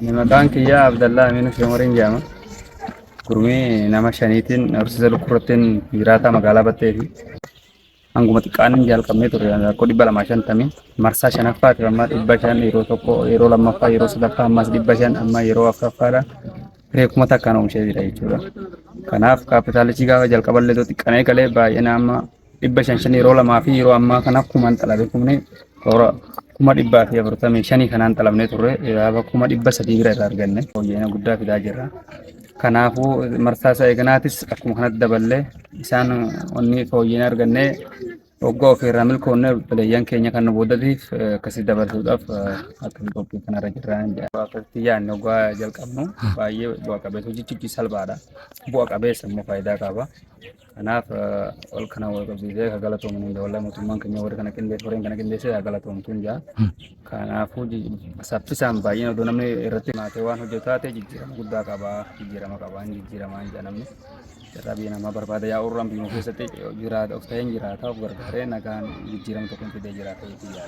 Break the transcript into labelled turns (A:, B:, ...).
A: Ani maqaan kiyyaa Abdallaa Aminuu Sheemoriin jedhama. Gurmii nama shaniitiin horsiisa lukkuurrattiin jiraataa magaalaa Battee fi hanguma xiqqaan jalqabnee turre rakkoo 250 marsaa shanaffaati amma 500 yeroo tokko, yeroo lammaffaa, yeroo sadaffaa, ammas 500, amma yeroo afuraffaadha. Firee 1000n oomishee jira jechuudha. Kanaaf kaapitaalichi gaafa jalqaballee too xiqqanee galee baay'ina amma 500 shan yeroo lamaa fi yeroo ammaa kana kumaan xalabe kumni toora 145,000 kanaan xalabnee turre gaafa 300,000 bira irraa arganne fooyya'ina guddaa fidaa jirra. Kanaafuu marsaa isa eeganaatis akkuma kanatti daballee isaan onni fooyya'ina argannee waggaa ofiirraa milkoonne obboleeyyan keenya kan nu boodatiif akkasii dabarsuudhaaf akka qophii kanarra jirra. Akkasitti yaadne waggaa jalqabnu baay'ee bu'a qabeessa, hojichi salphaadha. Bu'a qabeessa immoo faayidaa qaba. Kanaaf ol kana wal qabsiisee akka galatoomu hin jaa. Mootummaan keenya warri kana qindeesse, warreen kana qindeesse haa galatoomtu hin jaa. Kanaafuu saffisaan baay'een odoo namni irratti maatee waan hojjetu taate jijjiirama guddaa qaba. Jijjiirama qaba, hin jijjiiramaa hin jaa namni. Carraa biyya namaa barbaada yaa'urraan biyyuma keessatti jiraata of ta'een jiraata of gargaaree nagaan jijjiirama tokko hin fidee jiraata jechuudha.